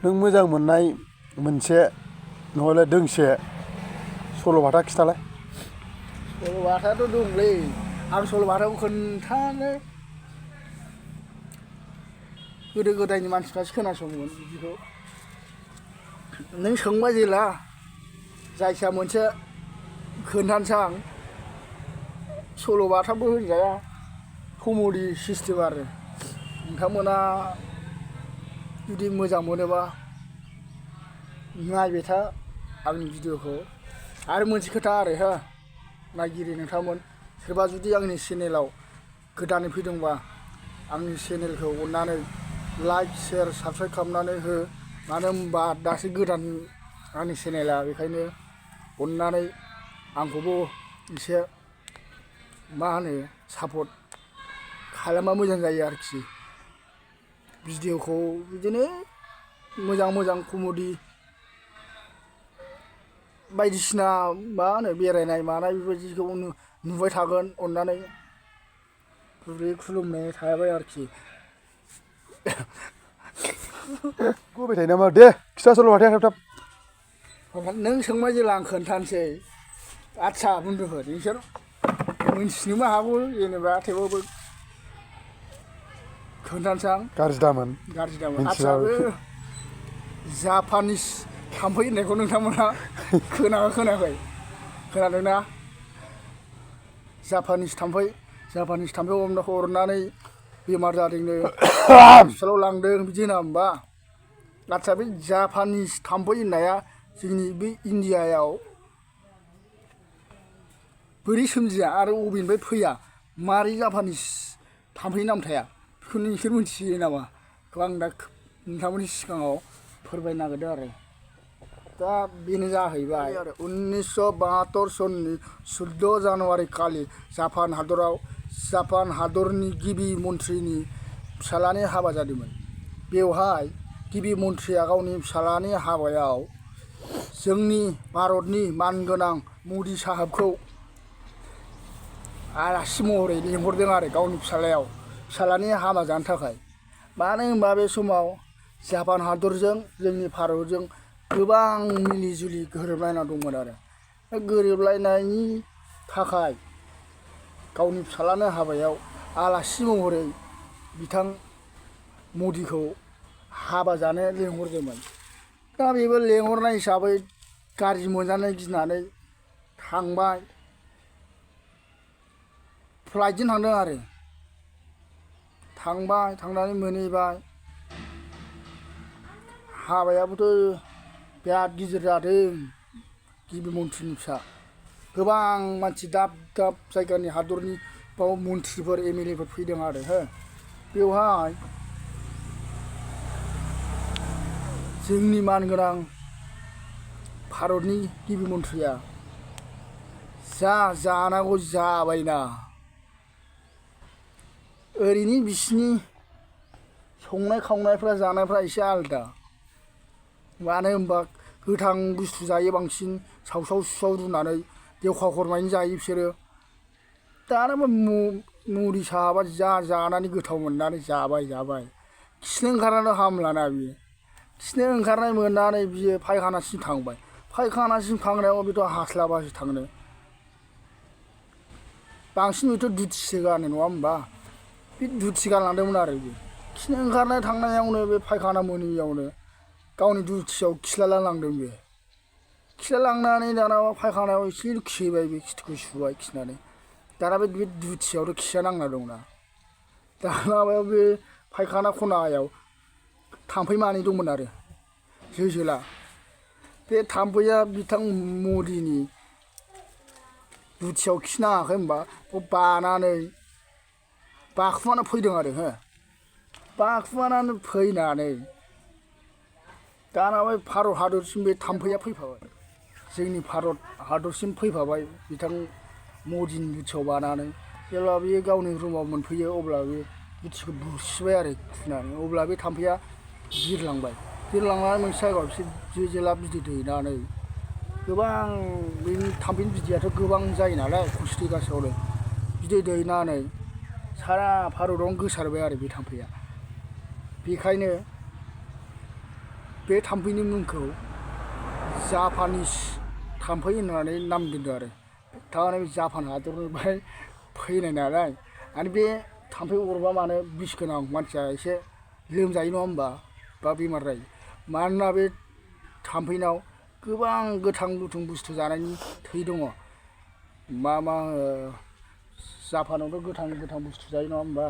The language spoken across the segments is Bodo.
नों मोजां मोननाय मोनसे नहले दोंसे सल'बाथा खिथालाय। सल'बाथाथ' दंलै आं सल'बाथाखौ खोन्थानो गोदो गोदायनि मानसिफ्रासो खोनासङोमोन बिदिखौ। नों सोंबाय जेला जायखिया मोनसे खोन्थानोसै आं सल'बाथाबो होनजाया कमेडि सिस्टेम आरो नोंथांमोना जुदि मोजां मोनोबा नायबाय था आंनि भिडिअखौ। आरो मोनसे खोथा आरो हो नायगिरि नोंथांमोन सोरबा जुदि आंनि चेनेलाव गोदानै फैदोंबा आंनि चेनेलखौ अननानै लाइक शेयार साबस्क्राइब खालामनानै हो। मानो होनबा दासो गोदान आंनि चेनेला, बेखायनो अननानै आंखौबो एसे मा होनो सापर्ट खालामबा मोजां जायो आरोखि। भिडिअखौ बिदिनो मोजां मोजां कमेडि बायदिसिना मा होनो बेरायनाय मानाय बेबायदिखौ नुबाय थागोन अननानै गुरै खुलुमनाय थाबाय आरोखि। होबाय थायो नामा दे खिथा सल'बाथाया थाब थाब। नों सोंबाय जेला आं खोन्थानोसै। आदसा बुन्दुफोर नोंसोर मोनथिनोबो हागौ जेनेबा थेवबाबो खोन्थानोसै आं। गाज्रि दामोन आदसा बे जापानिस थाम्फै होननायखौ नोंथांमोना खोनायाखै? खोनादोंना? जापानिस थाम्फै अरनानै बेमार जादोंनो हस्पिटालाव लांदों बिदि होना होमबा? आदसा बे जापानिस थाम्फै होननाया जोंनि बे इण्डियायाव बोरै सोमजिया आरो अबेनिफ्राय फैया, मारै जापानिस थाम्फै नाम थाया बेखौ नोंसोर मिथियो नामा? बेखौ आं दा नोंथांमोननि सिगाङाव फोरमायनो नागिरदों आरो। दा बेनो जाहैबाय 1972 सननि 14 जानुवारि खालि जापान हादरनि गिबि मन्थ्रिनि फिसालानि हाबा जादोंमोन। बेवहाय गिबि मन्थ्रिया गावनि फिसालानि हाबायाव जोंनि भारतनि मानगोनां मदि साहाबखौ आलासि महरै लिंहरदों आरो गावनि फिसालानि हाबा जानो थाखाय। मानो होनबा बे समाव जापान हादरजों जोंनि भारतजों गोबां मिलि जुलि गोरोबलायना दंमोन आरो। गोरोबलायनायनि थाखाय गावनि फिसालानि हाबायाव आलासि महरै बिथां मदिखौ हाबा जानो लिंहरदोंमोन। दा बेबो लेंहरनाय हिसाबै गाज्रि मोनजानो गिनानै थांबाय। फ्लाइटजों थांदों आरो। थांनानै मोनहैबाय। हाबायाबोथ' बिराद गिदिर जादों। गिबि मन्थ्रिनि फिसा गोबां मानसि दाब दाब जायगानि हादरनि बाव मन्थ्रिफोर MLA फोर फैदों आरो हो। बेवहाय जोंनि मानगोनां भारतनि गिबि मन्थ्रिया जानांगौ जाबायना। ओरैनो बिसिनि संनाय खावनायफ्रा जानायफ्रा एसे आलदा। मानो होनबा गोथां बुस्थु जायो बांसिन सावसाव सुसाव रुनानै देवखा खरमायनि जायो बिसोरो। दाना मदि साहाबा जानानै गोथाव मोननानै जाबाय। खिनो ओंखारनानै हामलाना बियो। खिनो ओंखारनाय मोननानै बियो फायखानासिम थांबाय। फायखानासिम थांनायाव बेथ' हास्लाबासो थांनो। बांसिन बेथ' धुतिसो गानो नङा होमबा? बे धुति गानलांदोंमोन आरो बे। खिनो ओंखारनाय थांनायावनो बे फायखाना मोनैयावनो गावनि धुतियाव खिलाला लांदों बे। खिलालांनानै दाना फायखानायाव एसे खिहैबाय बे खिथुखौ सुबाय खिनानै। दाना बे धुतियावथ' खिया नांना दंना। दाना बे फायखाना खनायाव थाम्फै मानै दंमोन आरो जोला। बे थाम्फैया बिथां मदिनि धुतियाव खि नाङाखै होनबा बानानै बाखुमाना फैदों आरो हो। बाखुमानानै फैनानै दाना बे भारत हादरसिम बे थाम्फैया फैफाबाय। जोंनि भारत हादरसिम फैफाबाय बिथां मदिनि धुतियाव बानानै। जेब्ला बियो गावनि रुमाव मोनफैयो अब्ला बे धुतिखौ बुसिबाय आरो खुनानै। अब्ला बे थाम्फैया बिरलांनानै मोनसे जायगायाव बिसोर जो जोला बिदै दैनानै गोबां बेनि थाम्फैनि बिदैयाथ' गोबां जायो नालाय खनसे दैगासेयावनो। बिदै दैनानै सारा भारतावनो गोसारबाय आरो बे थाम्फैया। बेखायनो बे थाम्फैनि मुंखौ जापानिस थाम्फै होननानै नाम दोनदों आरो थारमाने जापान हादरनिफ्राय फैनाय नालाय आरो बे थाम्फै अरबा मानो बिस गोनां मानसिया एसे लोमजायो नङा होमबा बा बेमार जायो मानोना बे थाम्फैनाव गोबां गोथां गुथुं बुस्थु जानायनि थै दङ मा जापानावथ' गोथां बुस्थु जायो नङा होमबा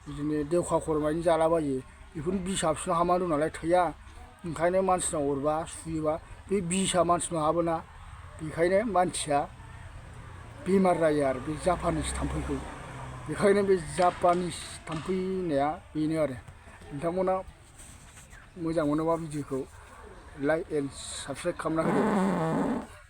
बिदिनो देवखा खरमानि जालाबायो बेफोरनि बिसा बिसोरनाव हाबना दं नालाय थैया ओंखायनो मानसिनाव अरबा सुयोबा बे बिसा मानसिनाव हाबोना बेखायनो मानसिया बेमार जायो आरो बे जापानिस थाम्फैखौ बेखायनो बे जापानिस थाम्फै होननाया बेनो आरो नोंथांमोना मोजां मोनोबा भिडिअखौ लाइक एन्ड साबस्क्राइब खालामना होदो